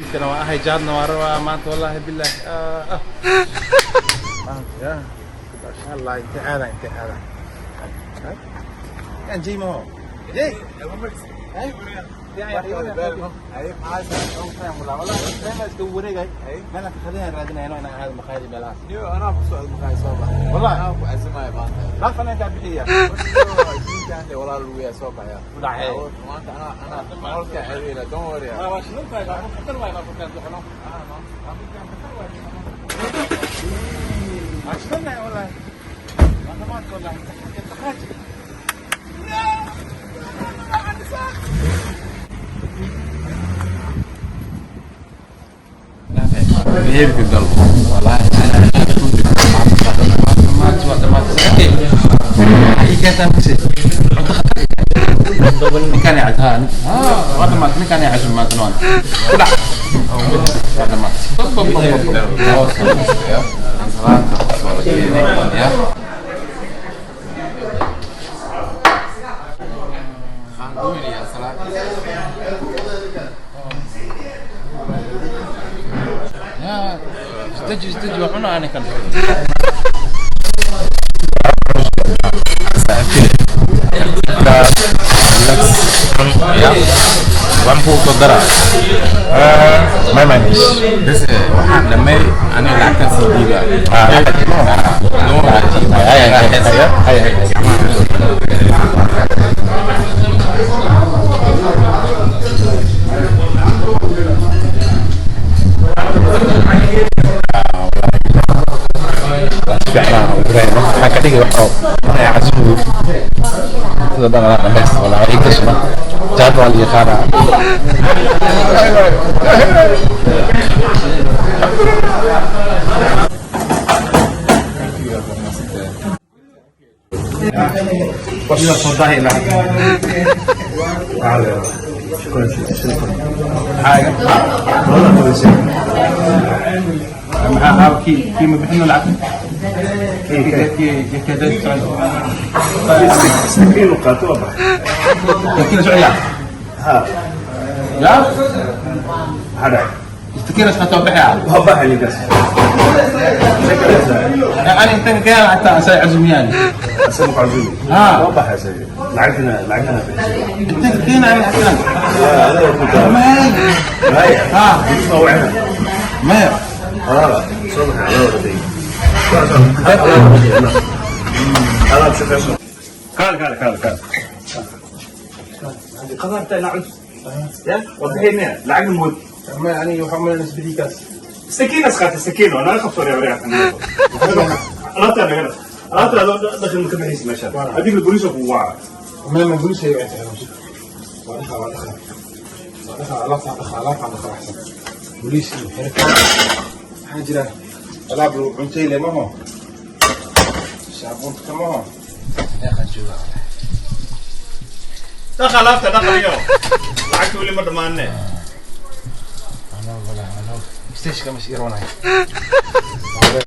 Kana waa ahay, jaadna waa rabaa maanta, wallaahi billahi. Maanta ya insha Allah intee aada, intee aada kan jay maho jay. Iska wareegay meelaan ka khadinaan raadinayno inaan aado maqaayadi meelahaas. Anaa ku socdo maqaayad, soo bax. Wallahi. Anaa ku casimaya maanta. Laafana intaa bixiya. Diintaan walaal lugiyaa soo baxaya. Dhacay. Maanta anaa qolka xiriira, don't worry. Waa shidan tahay, baabuur khatar waay, baabuurkaan duxno. Waa shidan tahay wallahi. Waa dhamaadka wallahi. Taxaaj. Beebka gal. Wallahi Dhamaad waa dhamaad. Waxay keentaa mise cunto khatar. Ninkaan ay haa, waa dhamaad, ninkaan ay casuum maanta noon. Ku dhac. Waa dhamaad. Ansalaanta soo la keenay ya. Qaandooyin iyo ansalaanta. Ya, istaji istaji, waa cunaa ninkan. Ya. Waan kuu soo daraa. My man is. Bes waxaan dhamay aniga lacagtaan sii dhiibaa. Don't worry. Hay hay hay hay hay. Fiicnaa Ibrahim, waxaan ka dhigay wax oo inay casumo sida dhan anaa dhamaysta walaa ii gashana jaad waa la yaqaanaa. Soo daahi ilaa maxaa kii kii ma bixino lacagta kii kii kii سكين وقاتوه بحر. كيلو سعيا. ها. يا هذا istakiina iska soo bixi ah. هو بحر اللي بس أنا intan keen xataa asay casuumiyaan. أسمك عزومي. ها. هو بحر يا سيدي، لعقنا لعقنا. Intan keen أنا xataa. لا لا كنت ما هاي. ها. موعنا. maya. اه صبح على ولدي انا بشوف قال قال قال قال قدرت انا عدت يا وضحينا لعقنا مود. Ma aniga waxaa umaleynaa isbeddelkaas. سكينة سقط السكينة أنا أخاف صوري أوريها. لا ترى لا ترى دخل مكان ما شاء الله هذيك البوليس هو. Ma booliis ay wacay waa dhaqa, waa dhaqa, waa dhaqa, alaabta dhaqa, alaabta dhaqa axsan booliis iyo xirka. Maxaa jira alaab lagu cuntay le maho saabuunta kamaho meeqaan joogaa. دخل أفتح دخل اليوم لعقت ولي مرة ما Wala wala wala. Station kama is ironahay.